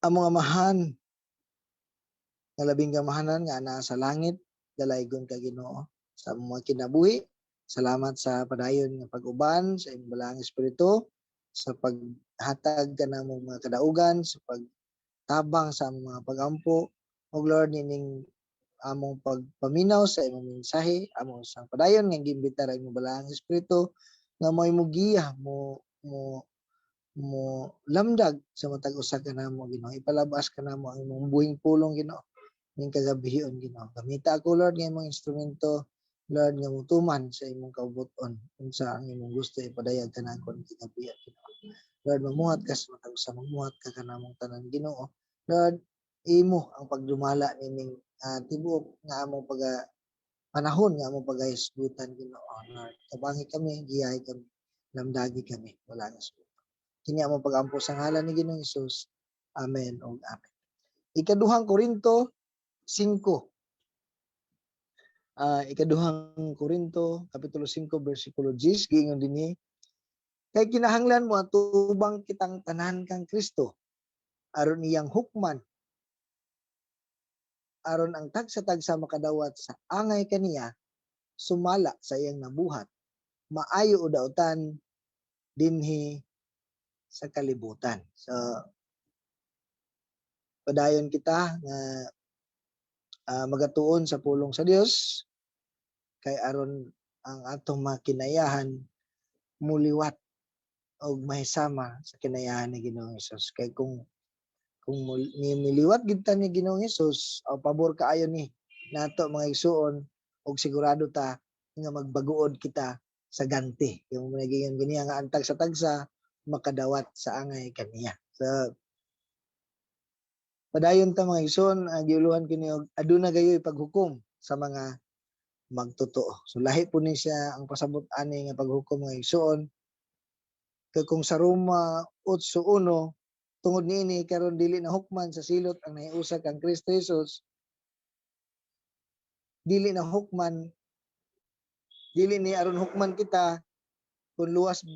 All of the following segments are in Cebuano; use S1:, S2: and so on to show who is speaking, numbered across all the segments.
S1: Among Amahan nga labing gamahanan nga naa sa langit, dalaygon ka, Ginoo, sa among mga kinabuhi. Salamat sa padayon nga pag-uban sa imong Balaang Espiritu, sa paghatag kanamong mga kadaugan, sa pagtabang sa among mga pagampo. O Lord, nining among pagpaminaw sa imong mensahe, among sang padayon nga giimbitar ang imong Balaang Espiritu nga mo'y mogiya mo mo mo lamdag sa matag usa kanamo, Ginoo. Ipalabas kanamo ang imong buhing pulong, Ginoo, ning kagabion, Ginoo. Gamita ako, Lord, nga imong instrumento, Lord, nga mutuman sa imong kaubuton unsa ang imong gusto ipadayag kanakon kagabion, Ginoo. Lord, mamuhat ka sa matag usa, mamuhat ka kanamong tanan, Ginoo. Lord, imo ang pagdumala nining tibuok nga among pag panahon nga among pagahisgutan, Ginoo. Lord, tabangi kami, giyahi kami, lamdagi kami, wala nga suot. Kini among pagampo sa ngalan ni Ginoong Hesus. Amen ug amen. Ikaduhang Korinto 5. Ikaduhang Korinto kapitulo 5 bersikulo 10, giingon dinhi, "Kay kinahanglan mo atubang kitang tanan kang Kristo aron iyang hukman, aron ang tagsa-tagsa makadawat sa angay kaniya sumala sa iyang nabuhat, maayo o dautan, dinhi sa kalibutan." So padayon kita nga magatuon sa pulong sa Dios kay aron ang atong mga kinayahan muliwat og mahisama sa kinayahan ni Ginoong Hesus. Kay kung ni miliwat gid ta ni Ginoong Hesus, o pabor kaayo ni nato, mga igsuon, og sigurado ta nga magbaguod kita sa ganti. Yung naging ganiya nga ang tagsa-tagsa makadawat sa angay kaniya. So padayon ta, mga igsoon, ang giuluhan kini og "Aduna gayoy paghukom sa mga magtotoo." So lahi po ni siya ang pasabot ani nga paghukom, mga igsoon. Kay kung sa Roma 8:1, "Tungod niini karon dili na hukman sa silot ang nahiusa kang Kristo Jesus," dili na hukman, dili ni aron hukman kita kung luwas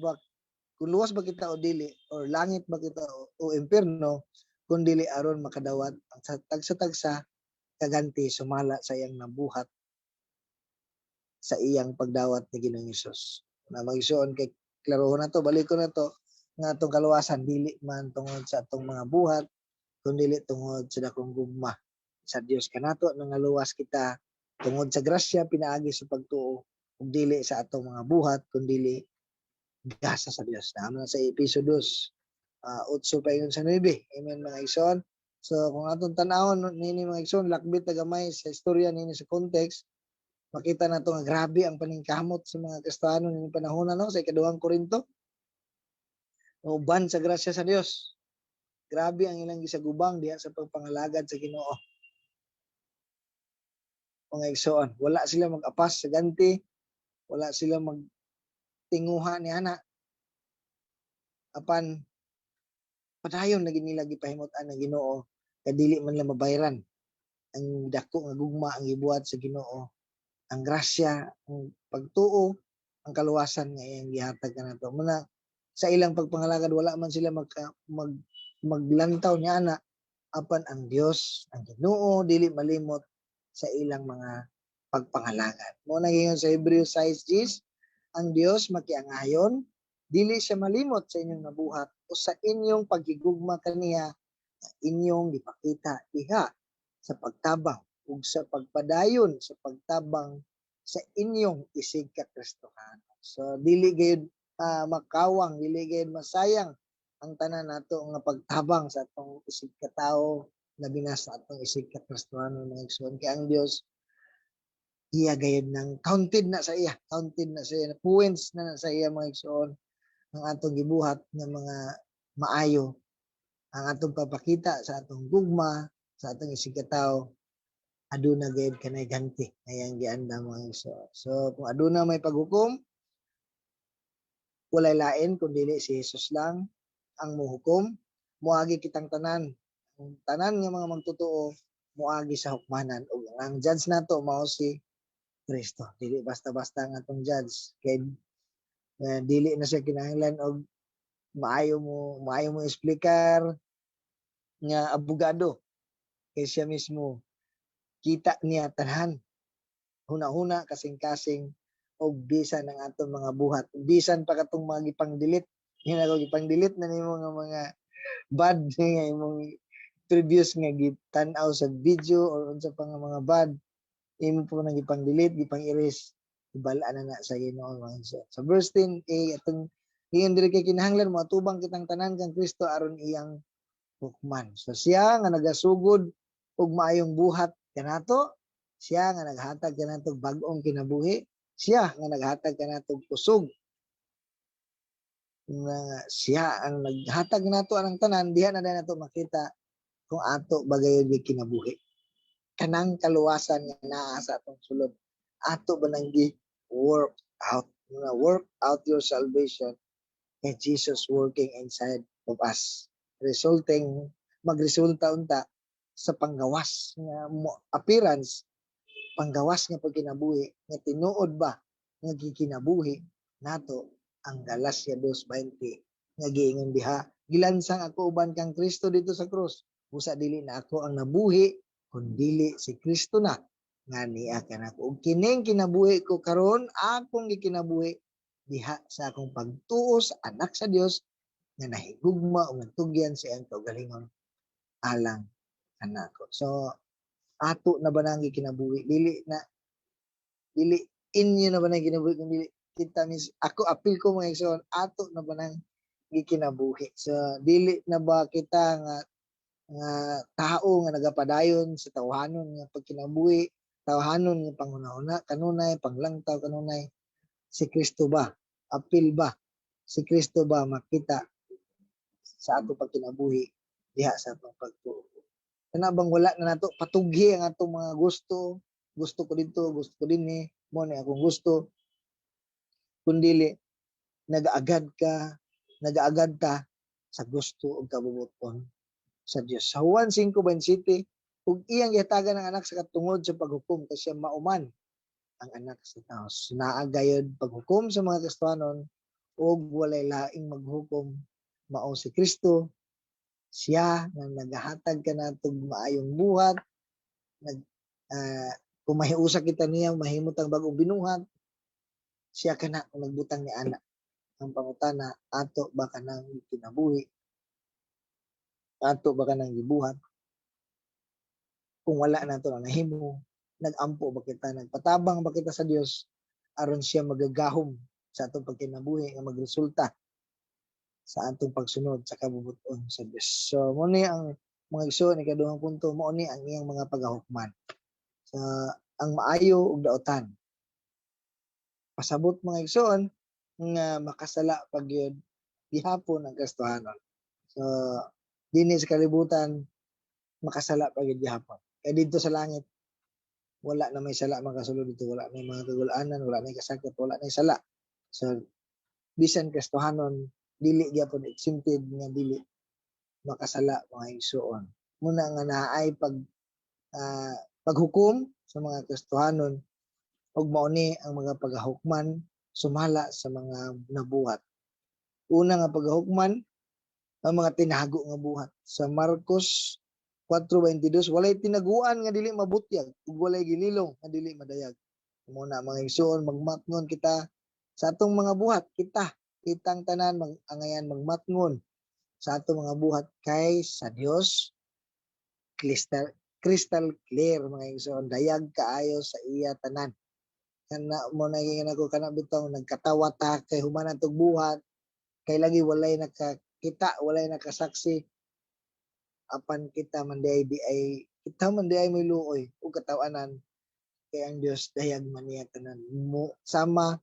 S1: ba kita o dili or langit ba kita o impierno, kun dili aron makadawat ang sa tagsa-tagsa kaganti sumala sa iyang nabuhat sa iyang pagdawat ni Ginoong Hesus. Na mga igsoon, kay klarohon na to, balikon na to nga atong kaluwasan dili man tungod sa atong mga buhat kun dili tungod sa dakong gugma sa Dios kanato, nangaluwas kita tungod sa grasya pinaagi sa pagtuo ug dili sa atong mga buhat kun dili gasa sa Dios. Naman sa Epeso 2, 8 pa yun sa 9. Amen, mga igsoon. So kung atong tan-awon nini, mga igsoon, lakbit na gamay sa istorya nini sa context, makita nato nga grabe ang paningkamot sa mga Kristiyano nining panahon, no, sa Ikaduhang Korinto. Uban sa grasya sa Dios. Grabe ang ilang gisagubang diha sa pagpangalagad sa Ginoo. Mga igsoon, wala sila mag-apas sa ganti, wala sila magtinguha ni ana. Apan padayon na nila gipahimut-an ng Ginoo kay dili man nila mabayran ang dako nga gugma ang gibuhat sa Ginoo, ang grasya, ang pagtuo, ang kaluwasan nga iyang gihatag kanato. Muna sa ilang pagpangalagad wala man sila maglantaw niya ana, apan ang Dios, ang Ginoo, dili malimot sa ilang mga pagpangalagad. Mo na giingon sa Hebreos 6:10, "Ang Dios makiangayon, dili siya malimot sa inyong nabuhat o sa inyong paghigugma kaniya nga inyong gipakita diha sa pagtabang ug sa pagpadayon sa pagtabang sa inyong isig ka Kristohanon." So dili gayud makawang, dili gayud masayang ang tanan nato nga pagtabang sa atong isig ka tawo, labi na sa atong isig ka Kristohanon, mga igsoon, kay ang Dios iya gayud nang counted na sa iya, counted na sa iya, points na sa iya, mga igsoon, ang atong gibuhat nga mga maayo, ang atong papakita sa atong gugma sa atong isig ka tawo, aduna gayud kanay ganti nga giandam, mga igsoon. So kung aduna may paghukom, walay lain kun dili si Jesus lang ang muhukom. Moagi kitang tanan, ang tanan nga mga magtotoo moagi sa hukmanan ug ang judge nato mao si Kristo. Dili basta-basta ang atong judge kay dili na siya kinahanglan og maayo mo explicar. Nga abogado kay siya mismo kita niya tanan, huna-huna, kasing-kasing og bisan ang atong mga buhat, bisan pa katong mga gipang-delete nga ako gipang-delete na nimo nga mga bad nga imong previous nga gitan-aw sa video or unsa pa nga mga bad, imo po nang gipang-delete, gipang-erase, ibal-an na na sa Ginoo, mga igsoon. Sa verse 10 a atong giingon diri, kay kinahanglan mo atubang kitang tanan kang Kristo aron iyang hukman. So siya nga nagasugod og maayong buhat kanato, siya nga naghatag kanato bag-ong kinabuhi, siya nga naghatag kanato kusog, nga siya ang naghatag nato anang tanan, diha na nato makita kung ato ba gayud kinabuhi. Kanang kaluwasan nga naa sa atong sulod, ato ba nang gi work out? Nga work out your salvation kay Jesus working inside of us, resulting magresulta unta sa panggawas nga appearance, panggawas nga pagkinabuhi, nga tinuod ba nga gikinabuhi nato ang Galacia 2:20 nga giingon diha, "Gilansang ako uban kang Kristo dito sa krus, busa dili na ako ang nabuhi kun dili si Kristo na nga niya kanako. Ug kining kinabuhi ko karon, akong gikinabuhi diha sa akong pagtuo sa Anak sa Dios nga nahigugma ug nagtugyan sa iyang kaugalingon alang kanako." So ato na ba nang gikinabuhi? Dili na, dili inyo na ba nang gikinabuhi kung dili kita mis ako apil ko, mga igsoon, ato na ba nang gikinabuhi? So dili na ba kita nga tao nga nagapadayon sa tawhanon nga pagkinabuhi, tawhanon nga panghuna-huna kanunay, panglangtaw kanunay? Si Kristo ba, apil ba, si Kristo ba makita sa ato pagkinabuhi diha sa atong pagtuo? Kana bang wala na nato patughi ang atong mga gusto? Gusto ko dito, gusto ko dinhi, mo ni akong gusto. Kundili nagaagad ka, nagaagad ta sa gusto ug kabubut-on sa Dios. Sa Juan 5:27, ug iyang gihatagan ang Anak sa katungod sa paghukom kay siya mauman ang Anak sa tao. So, naa gayod paghukom sa mga Kristohanon ug walay laing maghukom, mao si Kristo. Siya nga nagahatag kanatog maayong buhat, nag kung mahiusa kita niya, mahimot ang bagong binuhat, siya kana ang nagbutang ni ana. Ang pangutana, ato ba kanang kinabuhi? Ato ba kanang gibuhat? Kung wala nato na nahimo, nagampo ba kita, nagpatabang ba kita sa Dios aron siya magagahom sa atong pagkinabuhi nga magresulta sa atong pagsunod sa kabubut-on sa Dios? So mo ni ang mga igsoon, ikaduhang punto, mao ni ang iyang mga pagahukman. Sa ang maayo ug daotan. Pasabot, mga igsoon, nga makasala pag yun gihapon ang Kristohanon. So dinhi sa kalibutan makasala pa gyud gihapon. Kay didto sa langit wala na may sala makasulod dito, wala na may mga kagulanan, wala na may kasakit, wala na may sala. So bisan Kristohanon, dili gyapon exempted nga dili makasala, mga igsoon. Muna nga naay paghukom sa mga Kristohanon ug mao ni ang mga pagahukman sumala sa mga nabuhat. Una nga pagahukman, ang mga tinago nga buhat. Sa Marcos 4:22, "Walay tinaguan nga dili mabutyag ug walay gililong nga dili madayag." Muna, mga igsoon, magmatngon kita sa atong mga buhat, kita kitang tanan mag angayan magmatngon sa atong mga buhat kay sa Dios crystal crystal clear, mga igsoon, dayag kaayo sa iya tanan. Kana mo naging ako kana bitaw nagkatawa ta kay human atong buhat, kay lagi walay nakakita, walay nakasaksi, apan kita man di ay, di ay kita man di ay may luoy ug katawanan kay ang Dios dayag man niya tanan mo. Sama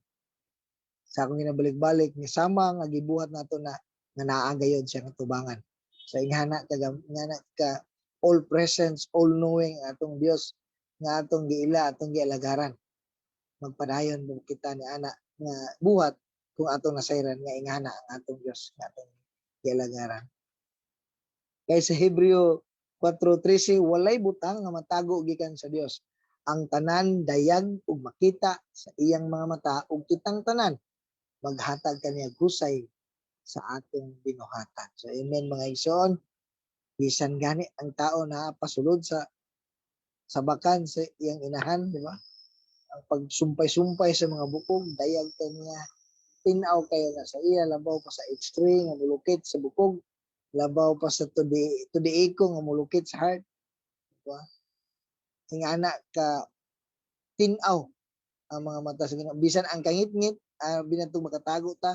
S1: sa akong ginabalik-balik ni sama nga gibuhat nato na nga naa gayod siya nga tubangan sa ingana ka, ingana ka all presence, all knowing atong Dios nga atong giila, atong gialagaran. Magpadayon mo kita ni ana nga buhat kung atong nasayran nga ingana ang atong Dios nga atong gialagaran? Kay sa Hebreo 4:13, "Walay butang nga matago gikan sa Dios. Ang tanan dayag ug makita sa iyang mga mata, ug kitang tanan maghatag kaniya husay sa atong binuhatan." So amen, mga igsoon. Bisan gani ang tao na pasulod sa sabakan sa iyang inahan, di ba? Ang pagsumpay-sumpay sa mga bukog, dayag kaniya, tinaw kayo na sa iya, labaw pa sa X-ray nga mulukit sa bukog, labaw pa sa 2D echo nga mulukit sa heart, di ba? Ingana ka tinaw ang mga mata sa Ginoo. Bisan ang kangitngit, binatong makatago ta,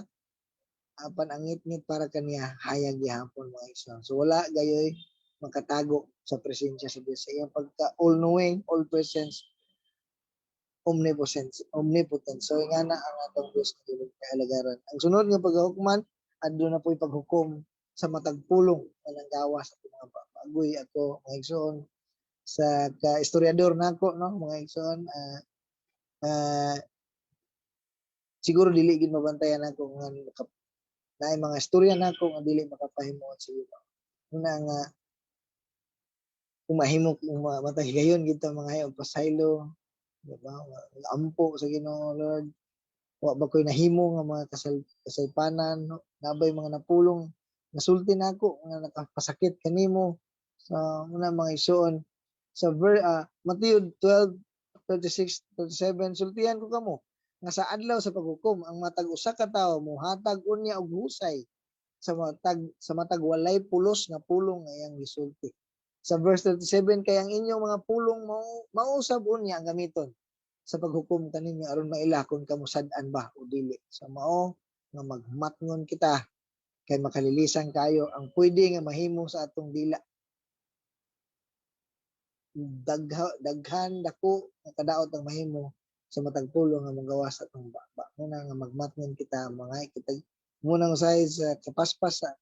S1: apan ang ngitngit para kaniya hayag gihapon, mga igsoon. So wala gayoy makatago sa presensya sa Dios, sa iyang pagka all knowing, all presence, omnipotent, omnipotent. So ingana ang atong Dios nga dili kaalagaran. Ang sunod nga paghukman, adto na po'y paghukom sa matag pulong nga nanggawas sa mga agoy ako, mga igsoon, sa ka-istoryador nako, no, mga igsoon, siguro dili gid mabantayan ako nga naay mga istorya nako nga dili makapahimuot sa Ginoo. Una nga kung mahimo kung matag higayon kita mga og pasaylo, di ba? Ampo sa Ginoo, "Lord, wa ba ko'y nahimo nga mga kasaypanan, no? Nabay mga napulong nasulti nako nga nakapasakit kanimo?" Sa una, mga igsoon, sa Matthew 12:36 37, "Sultihan ko kamo nga sa adlaw sa paghukom ang matag usa ka tawo mohatag unya og husay sa matag walay pulos nga pulong nga iyang gisulti." Sa verse 37, "Kay ang inyong mga pulong mao mausab unya ang gamiton sa paghukom kaninyo aron maila kung kamo sad-an ba o dili." So mao nga magmatngon kita kay makalilisan kayo ang pwede nga mahimo sa atong dila. Daghan dako nga kadaot ang mahimo sa matag pulong nga mogawas sa atong baba. Muna nga magmatngon kita, mga kita muna usahay sa kapaspas sa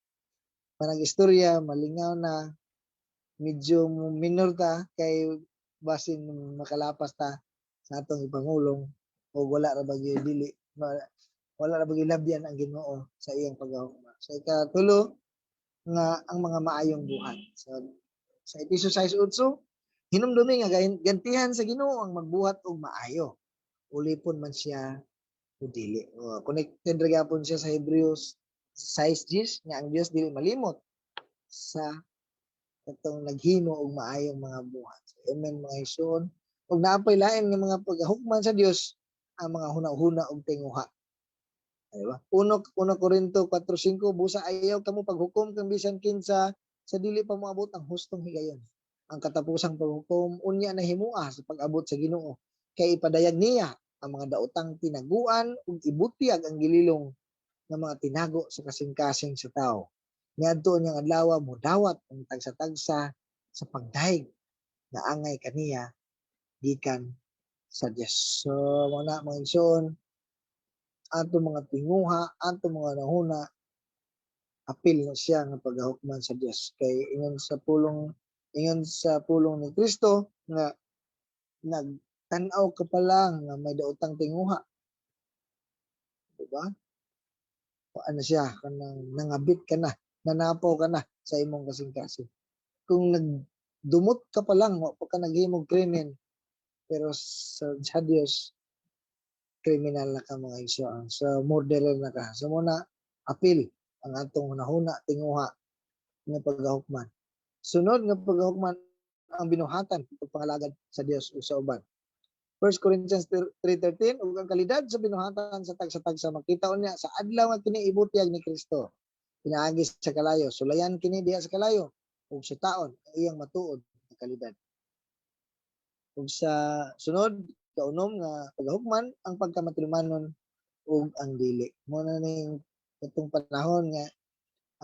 S1: panag-istorya, malingaw na medyo minor ta kay basin makalapas ta sa atong ipangulong o wala ra ba gyud dili wala ra ba gyud labyan ang Ginoo sa iyang paghahugma. Sa ikatulo nga ang mga maayong buhat. So sa Efeso 6:8, "Hinumdumi nga gantihan sa Ginoo ang magbuhat og maayo, ulipon man siya o dili." O, connected ra gyapon siya sa Hebreos 6:10 nga ang Dios dili malimot sa katong naghimo og maayong mga buhat. So, amen, mga igsoon. Ug naapay lain nga mga pagahukman sa Dios, ang mga huna-huna og tinguha. Di ba? 1 Korinto 4:5, "Busa ayaw kamo paghukom kang bisan kinsa sa dili pa moabot ang hustong higayon. Ang katapusang paghukom unya na himua sa pag-abot sa Ginoo, kay ipadayag niya ang mga daotang tinaguan ug ibutyag ang gililong nga mga tinago sa kasing-kasing sa tao. Niadto niyang adlaw modawat ang tagsa-tagsa sa pagdayeg nga angay kaniya gikan sa Dios." So mao na, mga igsoon, ato mga tinguha, ato mga nahuna, apil na siya nga pagahukman sa Dios. Kay ingon sa pulong ni Kristo nga nagtan-aw ka pa lang nga may daotang tinguha. Diba? O ano siya, kanang nangabit ka na, nanapaw ka na sa imong kasing-kasing. Kung nagdumot ka pa lang, wa pa ka naghimog krimen, pero sa Dios, kriminal na ka, mga igsoon. So, murderer na ka. So, muna, apil ang atong hunahuna, tinguha nga pagahukman. Sunod nga pagahukman, ang binuhatan, pagpangalagad sa Dios o sa uban. 1 Corinthians 3:13, "Ug ang kalidad sa binuhatan sa tagsa-tagsa makita unya sa adlaw nga kini ibutyag ni Kristo pinaagi sa kalayo. Sulayan kini diha sa kalayo ug sutaon ang iyang matuod nga kalidad." Ug sa sunod, kaunom nga pagahukman, ang pagkamatinumanon ug ang dili. Mo na ning itong panahon nga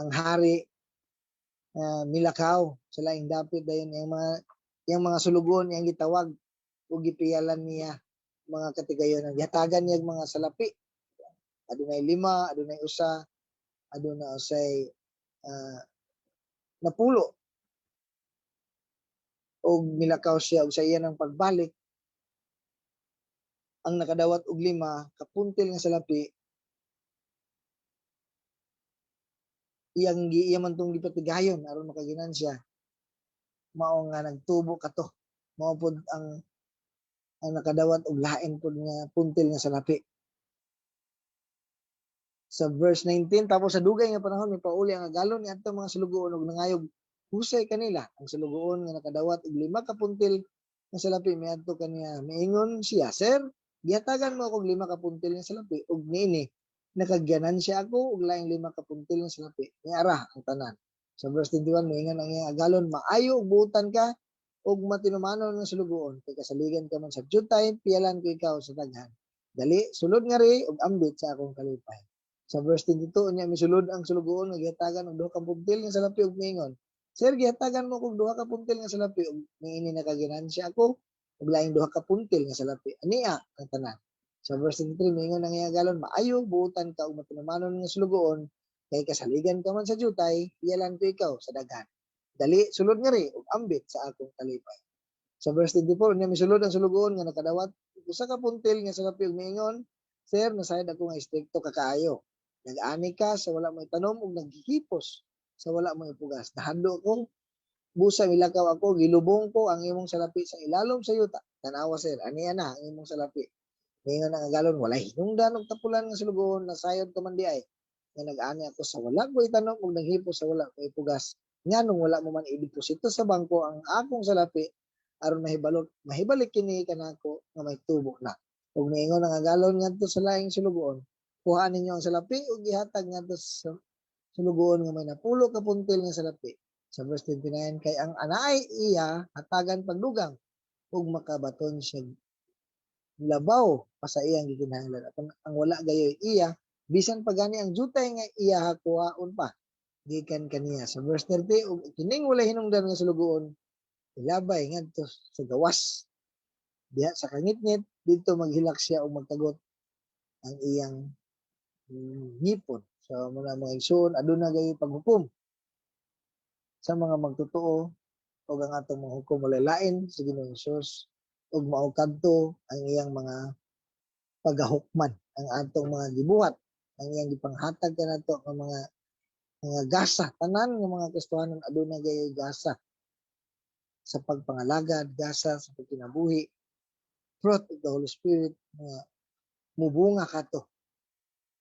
S1: ang hari milakaw sa laing dapit, dayon iyang mga sulugoon iyang gitawag ug gipiyalan niya mga katigayon, gihatagan niya ang mga salapi. Adunay lima, adunay usa, aduna usay napulo. Og milakaw siya, ug sa iya ng pagbalik, ang nakadawat og lima kapuntil nga salapi, iyang iya man tong gipatigayon aron makaginansya, mao nga nagtubo kato. Mao pod ang nakadawat og lain pod nga puntil nga salapi. Sa verse 19, "Tapos sa dugay nga panahon mipauli ang agalon ni adtong mga sulugoon ug nangayog Husay kanila. Ang sulugoon nga nakadawat og 5 ka puntil nga salapi miadto kaniya. Miingon siya, "Sir, gihatagan mo akong 5 ka puntil nga salapi ug niini nakaganansya ako og laing 5 ka puntil nga salapi." Niara ang tanan. Sa verse 21, miingon ang iyang agalon, "Maayo ug buutan ka ug matinumanon nga sulugoon, kay kasaligan ka man sa jutay, piyalan ko ikaw sa daghan. Dali, sulod ngari ug ambit sa akong kalipay." Sa verse 22, unya misulod ang sulugoon nga gihatagan og 2 ka puntil nga salapi ug miingon, "Sir, gihatagan mo kog 2 ka puntil nga salapi ug niini nakaganansya ako ug laing 2 ka puntil nga salapi. Ania ang tanan." Sa verse 23, miingon ang iyang agalon, "Maayo, buutan ka ug matinumanon nga sulugoon, kay kasaligan ka man sa jutay, piyalan ko ikaw sa daghan. Dali, sulod ngari ug ambit sa akong kalipay." Sa verse 24, unya misulod ang sulugoon nga nakadawat og 1 ka puntil nga salapi ug miingon, "Sir, nasayod ako nga istrikto ka kaayo. Nag-ani ka sa wala mo itanom ug naghihipos sa wala mo ipugas. Nahadlok ko, busa milakaw ako, gilubong ko ang imong salapi sa ilalom sa yuta. Tanawa, sir, aniya na ang imong salapi." Miingon ang agalon, "Walay hinungdan og tapulan nga sulugoon, nasayod ka man diay nga nag-ani ako sa wala ko itanom ug naghipos sa wala ko ipugas. Nganong wala mo man ideposito sa bangko ang akong salapi aron mahibalok mahibalik kini kanako nga may tubo na?" Ug miingon ang agalon ngadto sa laing sulugoon, "Kuhaan ninyo ang salapi ug gihatag ngadto sa sulugoon nga may 10 ka puntil nga salapi." Sa verse 29, "Kay ang anaay iya, hatagan pagdugang ug makabaton siya labaw pa sa iyang gikinahanglan. Apan ang wala gayoy iya, bisan pa gani ang jutay nga iya kuhaon pa gikan kaniya." Sa verse 30, "Ug kining walay hinungdan nga sulugoon ilabay ngadto sa gawas diha sa kangitngit, didto maghilak siya ug magtagot ang iyang ngipon." So mao na, mga igsoon, aduna gayoy paghukom sa mga magtotoo ug ang atong mga hukom walay lain sa Ginoong Hesus ug mao kadto ang iyang mga pagahukman ang atong mga gibuhat, ang iyang gipanghatag kanato nga mga gasa. Tanan nga mga Kristohanon aduna gayoy gasa sa pagpangalagad, gasa sa pagkinabuhi, fruit of the Holy Spirit nga mubunga kato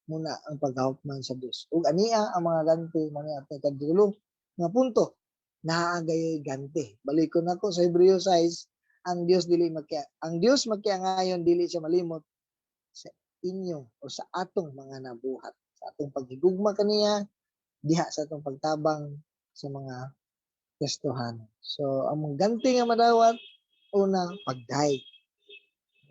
S1: muna ang paghahukman sa Dios. Ug ania ang mga ganti. Mao ni atong ikatulo nga punto, naa gayoy ganti. Balikon nako sa Hebreo 6, ang Dios makiangayon, dili siya malimot sa inyong o sa atong mga nabuhat, sa atong paghigugma kaniya diha sa atong pagtabang sa mga Kristohanon. So ang mga ganti nga madawat, una, pagdayeg.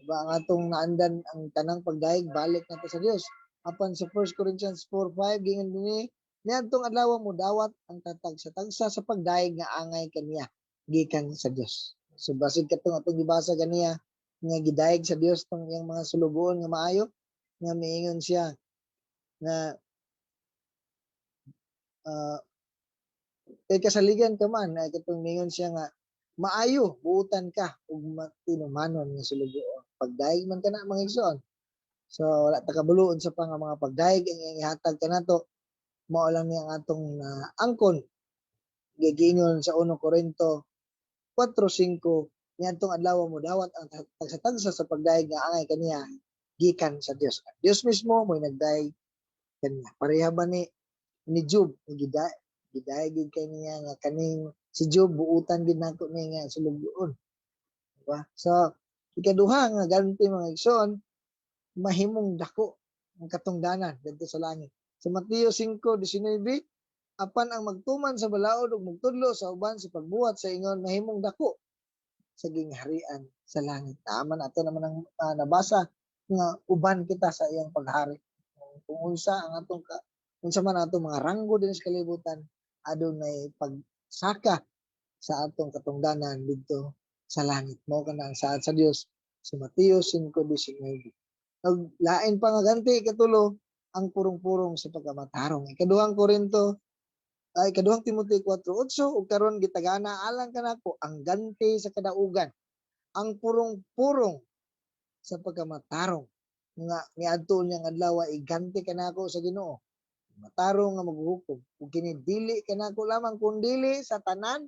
S1: Diba ang atong naandan, ang tanang pagdayeg balik nato sa Dios. Apan sa 1 Corinthians 4:5, giingon dinhi, "Niadtong adlaw mo dawat ang tatag sa tagsa sa pagdayeg nga angay kaniya gikan sa Dios." So basig katong atong gibasa ganiya nga gidayeg sa Dios tong iyang mga sulugoon nga maayo, nga miingon siya nga kay kasaligan ka man ay katong miingon siya nga maayo, buutan ka ug matinumanon nga sulugoon. Pagdayeg man kana, mga igsoon. So wala ta kabalo unsa pa nga mga pagdayeg ang iyang ihatag kanato. Mao lang ni ang atong angkon. Gigingon sa 1 Corinto 4:5, "Niadtong adlaw mo dawat ang tagsa-tagsa sa pagdayeg nga angay kaniya gikan sa Dios." Ang Dios mismo mo'y nagdayeg kaniya. Pareha ba ni Job nga gidayeg gid kay niya nga kaning si Job buutan gid nako ni nga sulugoon. Diba? So ikaduha nga ganti, mga igsoon, mahimong dako ang katungdanan didto sa langit. Sa Mateo 5:19, "Apan ang magtuman sa balaod ug magtudlo sa uban sa pagbuhat sa ingon mahimong dako sa gingharian sa langit." Tama ato naman ang nabasa nga uban kita sa iyang paghari. Kung unsa ang atong ka, unsa man atong mga ranggo din sa kalibutan, adunay pagsaka sa atong katungdanan didto sa langit. Mao kana ang saad sa Dios sa Mateo 5:19. Ug lain pa nga ganti, ikatulo, ang purong-purong sa pagkamatarong. Ikaduhang Korinto ay Ikaduhang Timoteo 4:8, "Ug karon gitagana alang kanako ang ganti sa kadaugan, ang purong-purong sa pagkamatarong," nga niadto niyang adlaw iganti kanako sa Ginoo matarong nga maghukom, ug kini dili kanako lamang kundili sa tanan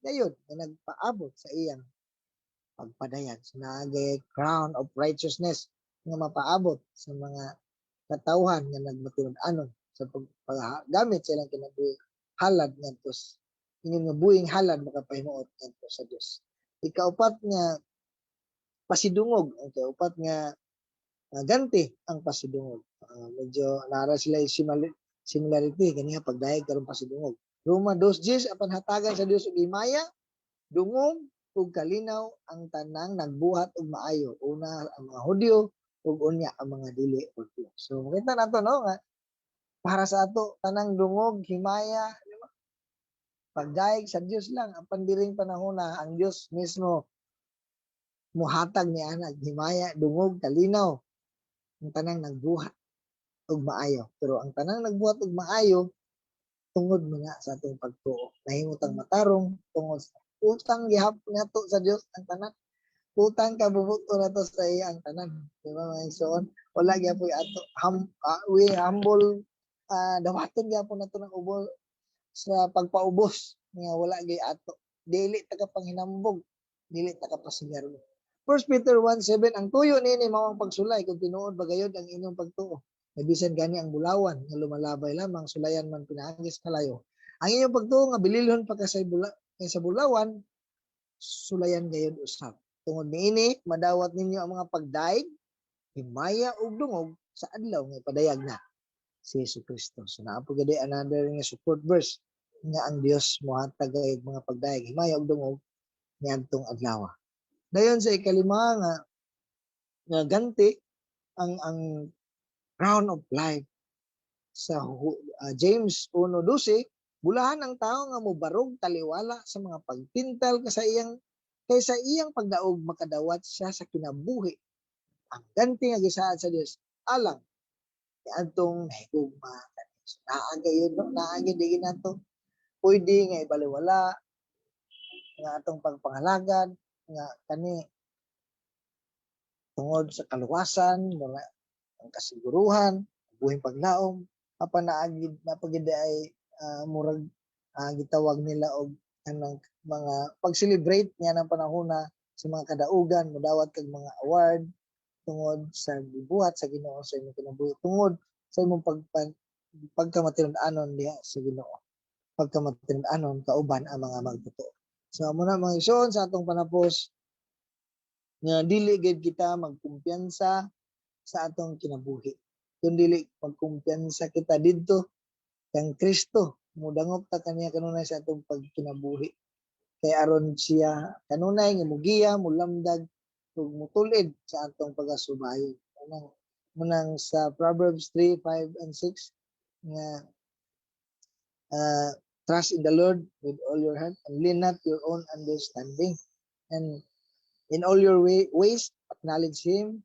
S1: gayud nga nagpaabot sa iyang pagpadayag. So naa gayay crown of righteousness nga mapaabot sa mga katawhan nga nagmatinud-anon sa paggamit sa ilang kinabuhi halad ngadto Ingon nga buhing halad makapahimuot ngadto sa Dios. Ikaupat nga pasidungog, ang ikaupat nga ganti ang pasidungog. Medyo nara sila similarity kaniya pagdayeg karon pasidungog. Roma 2:10, apan hatagan sa Dios og himaya, dungog ug kalinaw ang tanang nagbuhat og maayo. Una ang mga Hudyo ug unya ang mga dili Hudyo. So makita nato, no, nga para sa ato tanang dungog, himaya, di ba? Pagdayeg sa Dios lang. Apan diring panahon na ang Dios mismo muhatag ni ana himaya, dungog, kalinaw ang tanang nagbuhat og maayo. Pero ang tanang nagbuhat og maayo tungod man na sa atong pagtuo. Nahimutang matarong tungod sa utang gihapon nato sa Dios ang tanan. Utang kabubuto nato sa iya ang tanan. Di ba, mga igsoon? Wala gyapon ato we humble, dawaton gyapon nato ng ubo sa pagpaubos nga wala gyud ato. Dili ta ka panghinambog, dili ta ka pasigarbo. 1 Peter 1:7, ang tuyo niini mao ang pagsulay kung tinuod ba gayod ang inyong pagtuo. Nga bisan gani ang bulawan nga lumalabay lamang, sulayan man pinaagi sa kalayo. Ang inyong pagtuo nga bililhon pa kay bula kaysa bulawan, sulayan gayod usab. Tungod niini madawat ninyo ang mga pagdaig, himaya ug dungog sa adlaw nga ipadayag na si Hesus Kristo. So naa po gid another nga support verse nga ang Dios mohatag gayud mga pagdaig, himaya ug dungog niadtong adlaw. Dayon sa ikalima nga ganti ang crown of life sa James 1:12, bulahan ang tao nga mobarog taliwala sa mga pagtintal kay sa iyang pagdaog makadawat siya sa kinabuhi, ang ganti nga gisaad sa Dios alang niadtong nahigugma kaniya. So, naa gayud, no, naa gyud, di nato pwede nga ibaliwala nga atong pagpangalagad nga kani tungod sa kaluwasan, mga ang kasiguruhan, buhing paglaom, apan naagid napagid ay murag gitawag nila og kanang mga pag-celebrate niya ng panahon na sa mga kadaugan, modawat kag mga award tungod sa gibuhat sa Ginoo sa imong kinabuhi, tungod sa imong pagkamatinud-anon diha sa Ginoo, pagkamatinud-anon kauban ang mga magtotoo. So amo na, mga igsoon, sa atong panapos nga dili gid kita magkumpiyansa sa atong kinabuhi kun dili magkumpiyansa kita didto kang Kristo. Mudangop ta kaniya kanunay sa atong pagkinabuhi kay aron siya kanunay nga mugiya, mulamdag ug mutulid sa atong pagasubayon. Munang sa Proverbs 3, 5 and 6 nga trust in the Lord with all your heart and lean not your own understanding, and in all your ways acknowledge Him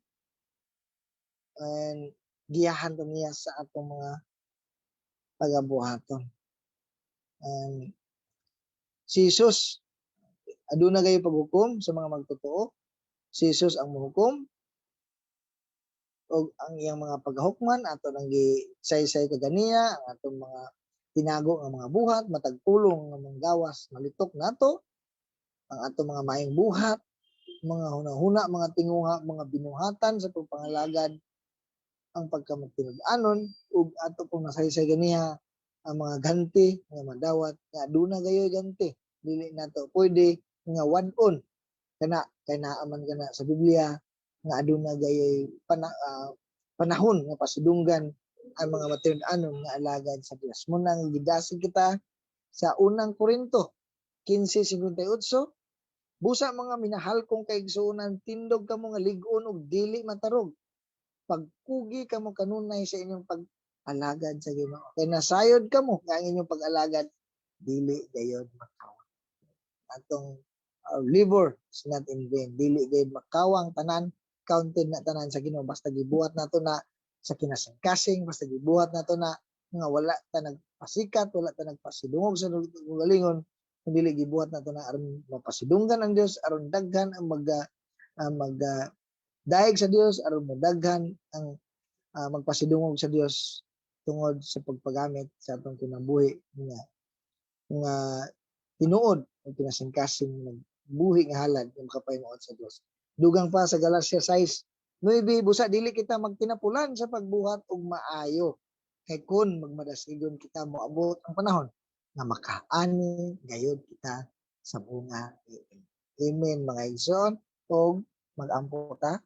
S1: and giyahan ta niya sa atong mga pagabuhaton. And si Jesus, aduna gayo paghukom sa mga magtotoo. Si Jesus ang mohukom og ang iyang mga paghukman ato nang gisaysay kaganiya, ang atong mga tinago nga mga buhat, matag pulong nga mga gawas malitok nato, ang atong mga maayong buhat, mga hunahuna, mga tinguha, mga binuhatan sa pagpangalagad, ang pagkamatinud-anon, ug ato pong nasaysay ganiha ang mga ganti nga madawat, nga aduna gayoy ganti, dili nato pwede nga wad-on kana kay naa man kana sa Biblia nga aduna gayoy panahon nga pasidunggan ang mga matinud-anon nga alagad sa Dios. Munang gidasig kita sa Unang Korinto 15:58, busa mga minahal kong kaigsuonan, tindog kamo nga lig-on ug dili matarog. Pagkugi kamo kanunay sa inyong pag-alagad sa Ginoo. Kay nasayod kamo nga ang inyong pag-alagad dili gayod makawang. Atong labor is not in vain. Dili gayod makawang tanan, counted na tanan sa Ginoo basta gibuhat nato na sa kinasingkasing, basta gibuhat nato na nga wala ta nagpasikat, wala ta nagpasidungog sa galingon, kung dili gibuhat nato na aron mapasidunggan ang Dios, aron daghan ang mag dayeg sa Dios, aron modaghan ang magpasidungog sa Dios tungod sa pagpagamit sa atong kinabuhi nga tinuod ang kinasingkasing nagbuhi nga halad nga makapahimuot sa Dios. Dugang pa sa Galatia 6:9, busa dili kita magtinapulan sa pagbuhat og maayo. Kay kun magmadasigon kita, moabot ang panahon Nga makaani gayud kita sa bunga. Amen, mga igsoon, ug mag-ampo ta.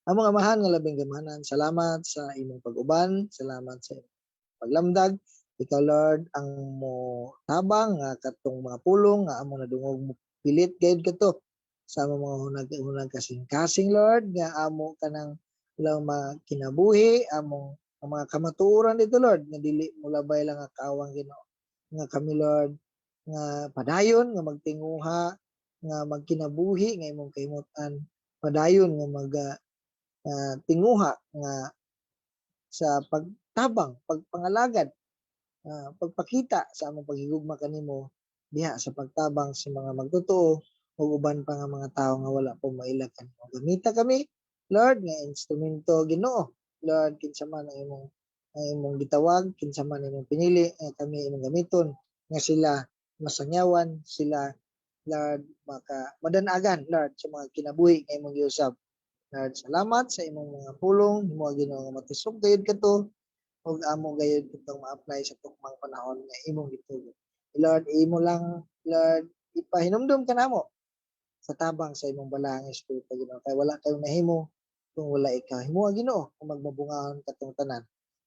S1: Among Amahan nga labing gamhanan, salamat sa imong pag-uban, salamat sa imong paglamdag. Ikaw, Lord, ang mo tabang nga katong mga pulong nga among nadungog mo pilit gayud kato sa among mga hunag hunag kasing-kasing, Lord, nga amo kanang lang makinabuhi among ang mga kamatuoran dito, Lord, nga dili mo labay lang nga kawang, Ginoo, nga kami, Lord, nga padayon nga magtinguha nga magkinabuhi nga imong kahimutan, padayon nga mag tinguha nga sa pagtabang, pagpangalagad, pagpakita sa among paghigugma kanimo diha sa pagtabang sa mga magtotoo ug uban pa nga mga tawo nga wala pa maila kanimo. Gamita kami, Lord, nga instrumento, Ginoo. Lord, kinsa man ang imong gitawag, kinsa man imong pinili, nga kami imong gamiton nga sila masangyawan, sila, Lord, maka madanagan, Lord, sa mga kinabuhi nga imong giusab. Lord, salamat sa imong mga pulong, himo, Ginoo, nga matusok gayud kato ug amo gayud kitong ma-apply sa tukmang panahon nga imong gitugot. Lord, imo lang, Lord, ipahinumdum kanamo sa tabang sa imong balaang Espiritu, Ginoo. Kay wala kayo nahimo kung wala ikaw. Himo, Ginoo, kung magmabungahon katong tanan.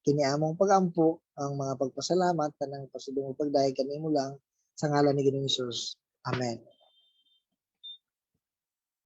S1: Kini among pagampo, ang mga pagpasalamat, tanang pasidungog, pagdayeg kanimo lang sa ngalan ni Ginoong Hesus. Amen.